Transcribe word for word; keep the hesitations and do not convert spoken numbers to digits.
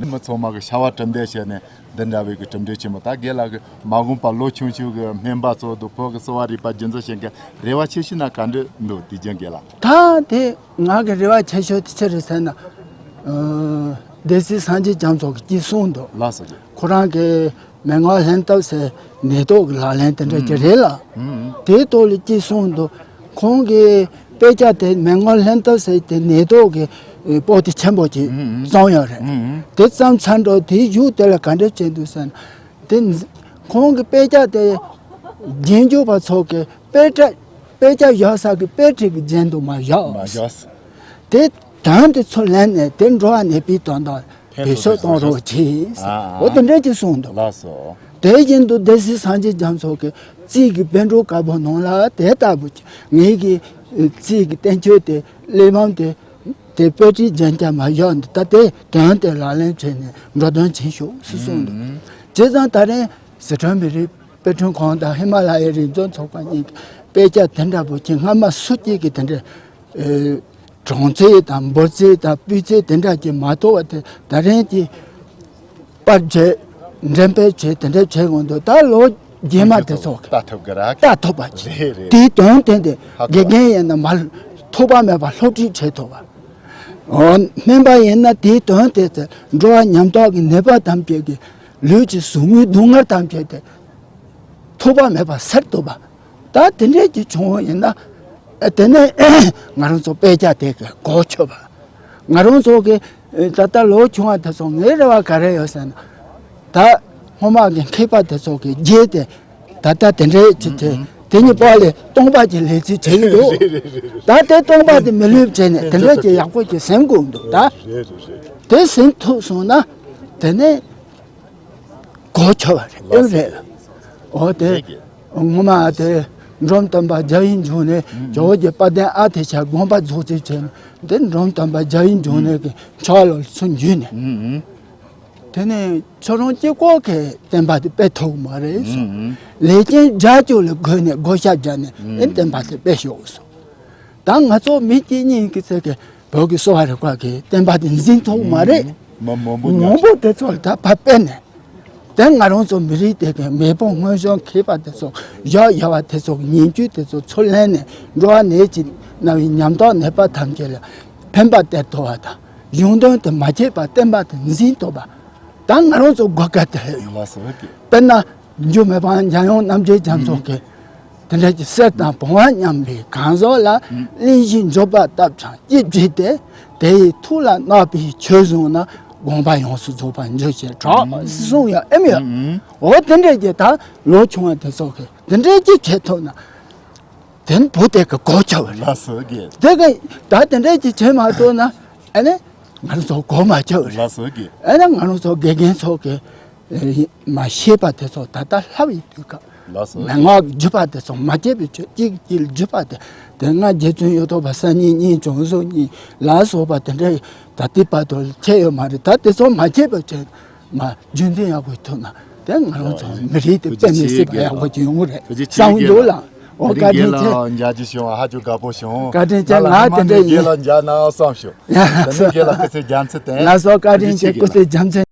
མི་ཚང་མ་གི་ཤ་བ་གྲུབ་འབྲས་བྱས་ནས་འདི་འདྲ་བའི་གི་གྲུབ་འབྲས་ཆེན་མོ། ད་རྒན་ལགས་ཀྱི་མ་འོངས་པ་ལོ་ཆུང་ཆུང་གི་སྨན་པ་ཚོ་དང་བོད་ཀྱི་གསོ་བ་རིག་པ་རྒྱུན་འཛིན་བྱེད་མཁན་རེ་བ་ཆེ་ཤོས་ན་ག་འདྲ་འདུག་དུས་རྒྱུན་རྒན་ལགས། ད་དེ་ང་གི་རེ་བ་ཆེ་ཤོས་དེ་ཅི་རེད་ཟེར་ན། ཨ། སྡེ་སྲིད་སངས་རྒྱས་རྒྱ་མཚོ་གིས་གཅིག་གསུངས་འདུག་ལགས་སོ། ཁོ་རང་གི་མན་ངག་ལྷན་ཐབས་ཟེར་ནད་ཐོག་གི་ལག་ལེན་དེ་འདྲ་ཅིག་རེད་ལ། ཨུམ། དེའི་ཐོག་ལ་གཅིག་གསུངས་འདུག་ཁོང་གི་དཔེ་ཆ་དེ་མན་ངག་ལྷན་ཐབས་ཟེར་དེ་ནད་ཐོག་གི་པོ་ཏི་ཆེན་པོ་ཅིག་ཨུམ། བརྩམས་ཡོད་རེད། ཨུམ། དེ་བརྩམས་ཚར་འགྲོ་དེའི་གཞུག་དེ་ལ་ག་འདྲ་བྱས་འདུག་ཟེར་ན། དེ་ཁོང་གི་དཔེ་ཆ་དེ་རྒྱན་རྒྱུག་པ་ཚོ་གི་དཔེ་ཆ་དཔེ་ཆ་བཞག་ས་གི་དཔེ་ཁྲིད་ཀྱི་རྒྱན་དུ་མ་བཞག་མ་བཞག་དེ་དོན་དེ་ཚུར་ལེན་ནས་དེ་འགྲོ་བ་ནད་པའི་དོན་དག་ཕན་བེད་སྤྱོད་གཏོང་རོགས་གྱིས། ཨ། ཨ། འོ་དེ་འདྲ་ཅིག་གསུངས་འདུག་ལགས་སོ། དེ་བཞིན་དུ་སྡེ་སྲིད་སངས་རྒྱས་རྒྱ་མཚོ་གི་རྩིས་ཀྱི་པཎ་གྲུབ་བཀའ་པོད་ནང་ལ་དེ་ལྟ་བུ་ཅིག་ངེད་ཀྱི་རྩིས་ཀྱི་བསྟན་བཅོས་དེ་གླེགས་བམ་དེ་དེ་དཔེ་ཁྲིད་རྒྱན་ཆ་མ་བཞག་འདུག་ད་དེ་དོན་དེ་ལག་ལེན་བྱས་ནས་འགྲོ་དོན་བྱེད་ཤོག་ཟེར་གསུངས་འདུག་ཨུམ། བྱས་ཙང་ད་རིང་སི་ཁྲོན་མི་རིགས་དཔེ་སྐྲུན་ཁང་དང་ཧི་མ་ལ་ཡའི་རིག་མཛོད་ཚོགས་པ་གཉིས་ཀྱི་དཔེ་ཆ་དེ་འདྲ་པོ་ཅིག་སྔ་མ་སུ་གཅིག་གིས་དེ་འདྲ་ཨེ། གྲངས་ཚད་དང་འབོར་ཚད་དང་སྤུས་ཚད་དེ་འདྲ་ཅིག་མ་ཐོབ་པ་དེ་ད་རིང་གི་པར་བྱས་འགྲེམས་སྤེལ་བྱས་དེ་འདྲ་བྱས་ཡོང་དུས། ད་ལོ་རྗེས་མ་དེ་ཚོ་ལྟ་ཐུབ་གི་ར། ལྟ་ཐུབ་པ་ཅིག་རེད་རེད། དེའི་དོན་དེ་འདི་ཧ་གོ། དགེ་རྒན་ཡིན་ན་མ་ཐོགས་པ་མེད་པ་སློབ་ཁྲིད་བྱེད་ཐུབ་པ། འོ། སྨན་པ་ཡིན་ན་དེའི་དོན་དེ་ཚོ་འགྲོ་བ་ཉམ་ཐག་གི་ནད་པ་ཐམས་ཅད་ཀྱི་ལུས་ཀྱི་ཟུག་རྔུའི་སྡུག་བསྔལ་ཐམས་ཅད་དེ་ཐོགས་པ་མེད་པར་སེལ་ཐུབ་པ། ད་དེ་འདྲས་ཀྱི་བྱུང་བ་ཡིན་ན། ཨ། དེ་ནས་ང་རང་ཚོ་དཔེ་ཆ་དེ་གི་གོ་ཆོད་པ། ང་རང་ཚོ་གི་ད་ལྟ་ལོ་ཆུང་བ་དེ་ཚོ་ངའི་རེ་བ་ག་རེ་ཡོད་ཟེར་ན། ད་སྔོན་མ་གི་མཁས་པ་དེ་ཚོ་གི་རྗེས་དེ་ད་ལྟ་དེ་འདྲས་ཅིག་བྱས། དེ་གཉིས་པ་ལས་སྟོང་པ་གི་ལས་ཚིག་བྱེད་ཀྱི་འདུག་རེད་རེད་རེད། ད་དེ་སྟོང་པ་དེ་མི་ལུས་བྱས་ནས་དེ་འདྲས་ཀྱི་ཡག་པོ་ཅིག་ཟིན་དགོས་འདུག་ད་རེད་རེད་རེད། དེ་ཟིན་ཐུབ་སོང་ན་དེ་ནས་གོ་ཆོད་པ་རེད། ཨེ་རེད། འོ་དེ། རེད་གི། ངོ་མ་དེ་འབྲོམ་སྟོན་པ་རྒྱལ་བའི་འབྱུང་གནས། ཇོ་བོ་རྗེ་དཔལ་ལྡན་ཨ་ཏི་ཤ་དགོངས་པ་རྫོགས་ཚེ་བྱས་ནས། དེ་འབྲོམ་སྟོན་པ་རྒྱལ་བའི་འབྱུང་གནས་ཀྱི་ཕྱོགས་ལ་ཚུར་འཇུས་ནས། དེ་ནས་ཁྱོད་རང་གཅིག་པོ་གིས་བསྟན་པ་དེ་སྤེལ་ཐུབ་མ་རེད་གསུངས། ལས་ཅན་བརྒྱ་ཅུ་ལ་བགོས་ནས་བགོ་བཤའ་བརྒྱབ་ནས། ཨེ། བསྟན་པ་དེ་སྤེལ་ཤོག་གསུངས། ད་ང་ཚོ་མི་གཅིག་གཉིས་ཀྱི་ཚད་ཀྱི་བོད་ཀྱི་གསོ་བ་རིག་པ་གི་བསྟན་པ་དེ་འཛིན་ཐུབ་མ་རེད། མི་མང་པོ་མང་པོ་དེ་ཚོ་ལ་ད་ཕར་སྤེལ་ནས། དེ་ང་རང་ཚོ་མི་རིགས་དེ་གི་མེས་པོ་སྔོན་བྱོན་མཁས་པ་དེ་ཚོ་ཡག་ཡག་པ་དེ་ཚོ་གི་ཉིང་བཅུད་དེ་ཚོ་ཚུར་ལེན་ནས། འགྲོ་བ་ནད་ཀྱིས་མནར་བའི་ཉམ་ཐག་ནད་པ་ཐམས་ཅད་ལ་ཕན་པ་སྟེར་ཐུབ་པ་དང་། གཞུང་དོན་དུ་མ་བྱས་པར་བསྟན་པ་དེ་འཛིན་ཐུབ་པ། ད་ང་རང་ཚོ་གོ་སྐབས་དེ་ལྷོད་ཡོད། ལགས་སོ། དཔེར་ན། འཇུ་མི་ཕམ་འཇམ་དབྱངས་རྣམ་རྒྱལ་རྒྱ་མཚོ་གིས་དེ་འདྲ་གྱི་གསེར་དང་བོང་བ་མཉམ་པའི་གང་ཟག་ལ། གླིང་བཞི་འབྱོར་པ་བཏབ་ཀྱང་ཅི་བྱེད་དེ། དེ་ཡི་ཐུགས་ལ་བརྣག་པའི་ཆོས་བཟུང་ན། དགོངས་པ་ཡོངས་སུ་རྫོགས་པར་འགྱུར་ཞེས་གྲགས་གསུངས་ཡོད་ཨེ་མ་ཡོད། འོ་དེ་འདྲ་གྱི་ད་ལོ་ཆུང་བ་དེ་ཚོ་གིས་དེ་འདྲ་གྱི་བྱེད་ཐུབ་ན། དེ་ནི་བུ་དེ་གི་གོ་ཆོད་པ་རེད། ལགས་སོ་རྒན། དེ་གི་ད་དེ་འདྲ་གྱི་བྱེད་མ་ཐུབ་ན། ཨ་ནི་ང་རང་ཚོ་གོ་མ་ཆོད་པ་རེད། ལགས་སོ་རྒན། ཨ་ནི་ང་རང་ཚོ་དགེ་རྒན་ཚོ་གི་མ་ཤེས་པ་དེ་ཚོ་ད་ལྟ་ལྷབ་ཡི་དུས་སྐབས། ལགས་སོ། མན་ངག་གི་བརྒྱུད་པ་དེ་ཚོ་མ་བྱས་པའི་ཆོས། གཅིག་གཅིག་ལ་བརྒྱུད་པ་དེ། དེ་སྔ་རྗེ་བཙུན་གཡུ་ཐོག་པ་གསར་རྙིང་གཉིས་བྱུང་སོ་གཉིས་ལ་སོགས་པ་དེ་འདྲ་ད་ལྟའི་བར་དུ་ཁྱད་ཡོད་མ་རེད། ད་དེ་ཚོ་མ་བྱས་པའི་ཆོས་མ་རྒྱུན་འཛིན་ཡག་པོ་ཐུབ་ན། དེ་ང་རང་ཚོ་མི་རིགས་དེ་དཔེ་མི་སྲིད་པ་ཡག་པོ་ཅིག་ཡོང་གི་རེད་བསམ་གྱི་འདུག་ལགས། འོ། བཀའ་དྲིན་ཆེ། རྒན་ལགས་མཇལ་རྒྱུ་བྱུང་བ་ཧ་ཅང་དགའ་པོ་བྱུང་། བཀའ་དྲིན་ཆེ། ང་ལ་ང་དེ་འདྲ་ཡིན། རྒན་ལགས་མཇལ་ན་བསམ་བྱུང་། ཡ། དེ་ནས་རྒན་ལགས་སྐུ་ཚེ་རྒྱ་མཚན་དང་། ལགས་སོ། བཀའ་དྲིན་ཆེ། སྐུ་ཚེ་རྒྱ་མཚན།